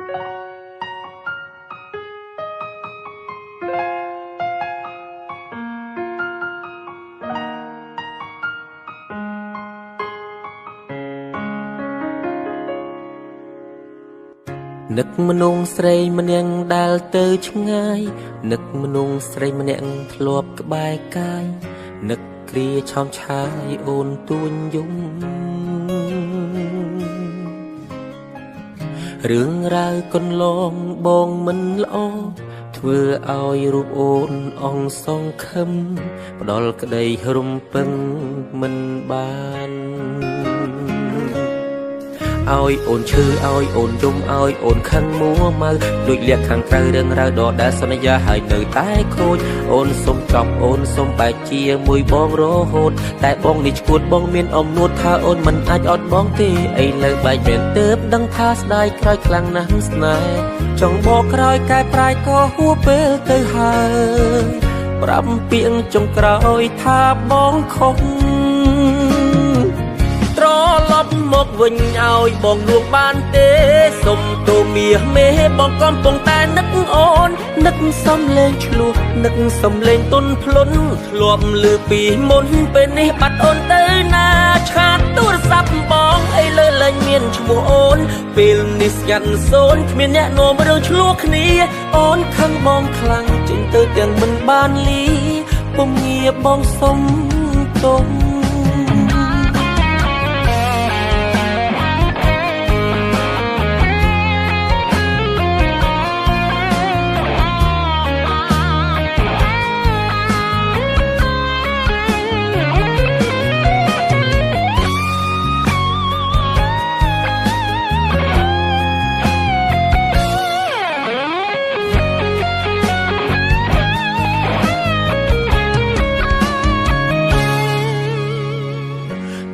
នឹកមនុស្សស្រីម្នាក់ដែលទៅឆ្ងាយនឹកមនុស្សស្រីម្នាក់ធ្លាប់ក្បែរកាយនឹកគ្រាឆោមឆាយអូនទួញយំរឿងរ៉ាវកន្លងបងមិនល្អធ្វើឲ្យរូបអូនអងសង្ឃឹមផ្ដល់ក្តីរំពឹងមិនបានឲ្យអូនឈឺឲ្យអូនយំឲ្យអូនខឹងមួម៉ៅដូចលៀកខាងក្រៅរឿងរ៉ាវដដែលសន្យាហើយនៅតែខូចអូនសុំចប់អូនសុំបែកជាមួយបងរហូតតែបងនេះឈួតបងមានអំនួតថាអូនមិនអាចអត់បងទេឥឡូវបែកមែនទើបដឹងថាស្ដាយក្រោយខ្លាំងណាស់ស្នេហ៍ចង់បកក្រោយកែប្រែក៏ហួពេលទៅហើយប្រាប់ពាក្យចុងក្រោយថាបងខុសត្រឡប់មកវិញឲ្យបងលួងបានទេសុំទោមាសមេបងកំពុងតែនឹកអូននឹកសំលេងឆ្លោះនឹកសំលេងទុនភ្លុនធ្លាប់លឺពីមុនពេលនេះបាត់អូនទៅណាឆាតទូរស័ព្ទបងអីលើលែងមានឈ្មោះអូនពេលនេះស្ងាត់សូន្យគ្មានអ្នកនាំរឿងឆ្លោះគ្នាអូនខឹងបងខ្លាំងចេញទៅទាំងមិនបានលីពុំងារបងសុំទោស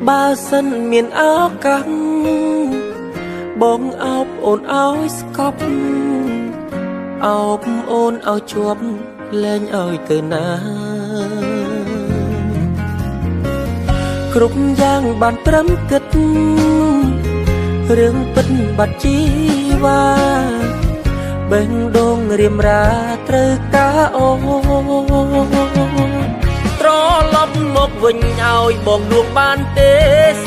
បើសិនមានឱកាសបងអោបអូនឲ្យស្កប់អោបអូនឲ្យជាប់លែងឲ្យទៅណាគ្រប់យ៉ាងបានត្រឹមគិតរឿងពិតបាត់ជីវ៉ាបេះដូងរៀមរាត្រូវការអូនត្រឡប់មកវិញឲ្យបងលួងបានទេ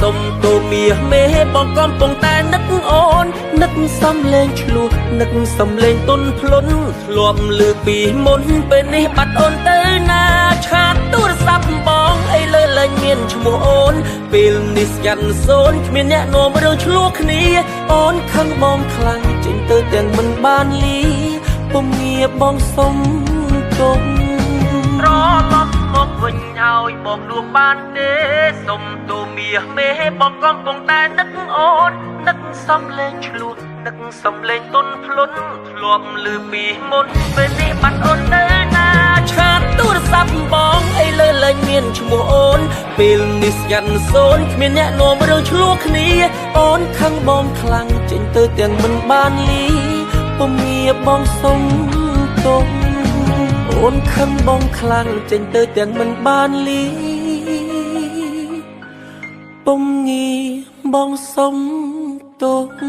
សុំទោមាសមេបងកំពុងតែនឹកអូននឹកសំលេងឆ្លោះនឹកសំលេងទុនភ្លុនធ្លាប់លឺពីមុនពេលនេះបាត់អូនទៅណាឆាតទូរស័ព្ទបងអីលើលែងមានឈ្មោះអូនពេលនេះស្ងាត់សូន្យគ្មានអ្នកនាំរឿងឆ្លោះគ្នាអូនខឹងបងខ្លាំងចេញទៅទាំងមិនបានលីពុំងារបងសុំទោសត្រឡប់មកវិញឲ្យបងលួងបានទេសុំទោមាសមេបងកំពុងតែនឹកអូននឹកសំលេងឆ្លោះនឹកសំលេងទុនភ្លុនធ្លាប់លឺពីមុនពេលនេះបាត់អូនទៅណាឆាតទូរស័ព្ទបងអីលើលែងមានឈ្មោះអូនពេលនេះស្ងាត់សូន្យគ្មានអ្នកនាំរឿងឆ្លោះគ្នាអូនខឹងបងខ្លាំងចេញទៅទាំងមិនបានលីពុំងារបងសុំទោសអូនខឹងបងខ្លាំងចេញទៅទាំងមិនបានលីពុំងាបងសុំទោស